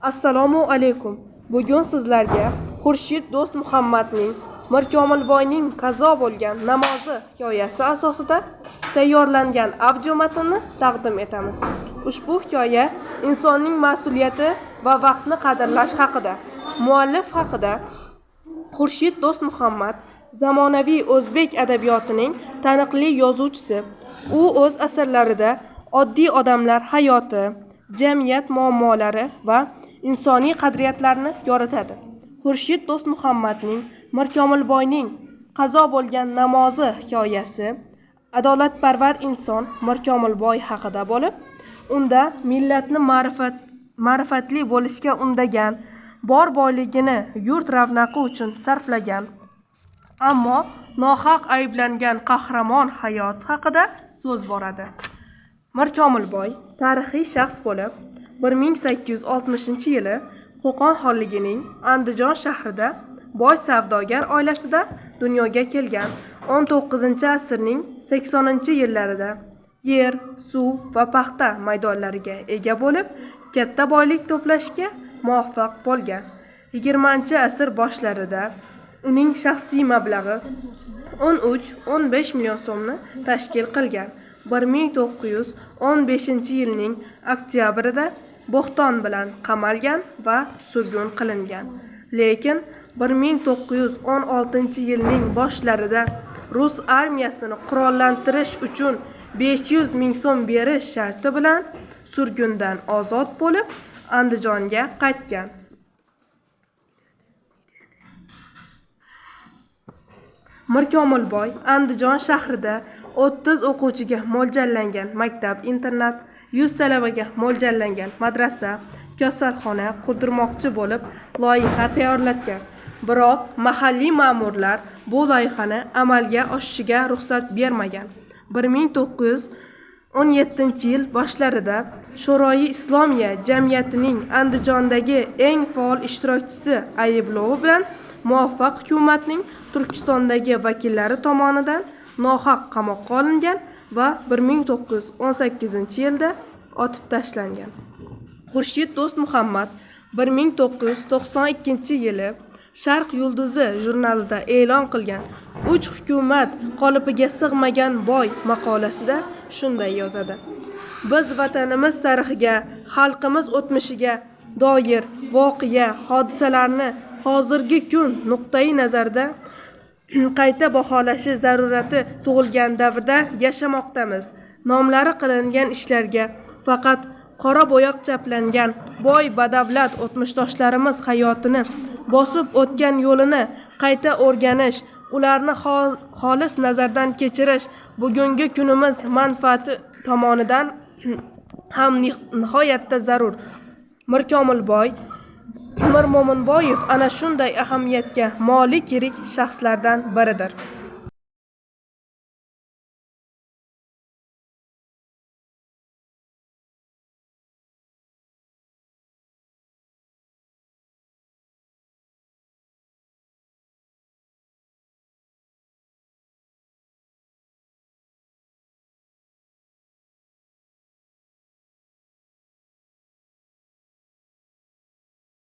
Assalomu alaykum. Bugun sizlarga Xurshid Do'stmuhammadning Mirkomilboyning qazo bo'lgan namozi hikoyasi asosida tayyorlangan audiomatnni taqdim etamiz. Ushbu hikoya insonning mas'uliyati va vaqtni qadrlash haqida. Muallif haqida: Xurshid Do'stmuhammad zamonaviy o'zbek adabiyotining taniqli yozuvchisi. U o'z asarlarida oddiy odamlar hayoti, jamiyat muammolari va insoniy qadriyatlarni yoritadi. Xurshid Do'stmuhammadning Mirkomilboyning qazo bo'lgan namozi hikoyasi adolatparvar inson Mirkomilboy haqida bo'lib, unda millatni ma'rifatli bo'lishga undagan, bor boyligini yurt ravnaqi uchun sarflagan, ammo nohaq ayblangan qahramon hayoti haqida so'z boradi. Mirkomilboy tarixiy shaxs bo'lib, 1860-yili Qo'qon xonligining Andijon shahrida boy savdogar oilasida dunyoga kelgan. 19-asrning 80-yillarida yer, suv va paxta maydonlariga ega bo'lib, katta boylik to'plashga muvaffaq bo'lgan. 20-asr boshlarida uning shaxsiy mablag'i 13-15 million so'mni tashkil qilgan. 1915-yilning oktyabrida bo'xton bilan qamalgan va surgun qilingan. Lekin 1916-yilning boshlarida rus armiyasini qurollantirish uchun 500 ming so'm berish sharti bilan surgundan ozod bo'lib, Andijonga qaytgan. Mirkomilboy Andijon shahrida 30 o'quvchiga mo'ljallangan maktab-internat, 100 talabaga mo'ljallangan madrasa, kasalxona qurdirmoqchi bo'lib loyiha tayyorlatgan. Biroq mahalliy ma'murlar bu loyihani amalga oshishiga ruxsat bermagan. 1917-yil boshlarida Sho'royi Islomiya jamiyatining Andijondagi eng faol ishtirokchisi ayblovi bilan muvaffaq hukumatning Turkistondagi vakillari tomonidan nohaq qamoqqa olingan va 1918-yilda otib tashlangan. Xurshid Do'stmuhammad 1992-yili Sharq yulduzi jurnalida e'lon qilgan "Uch hukumat qolipiga sig'magan boy" maqolasida shunday yozadi: Biz vatanimiz tarixiga, xalqimiz o'tmishiga doir voqea, hodisalarni hozirgi kun nuqtai nazarida qayta baholashi zarurati tug'ilgan davrda yashamoqdamiz. Nomlari qilingan ishlarga faqat qora bo'yoq chaplangan boy badavlat o'tmishdoshlarimiz hayotini, bosib o'tgan yo'lini qayta o'rganish, ularni xolis nazardan kechirish bugungi kunimiz manfaati tomonidan ham nihoyatda zarur. Mirkomilboy Mirmo'minboyev ana shunday ahamiyatga molik yirik shaxslardan biridir.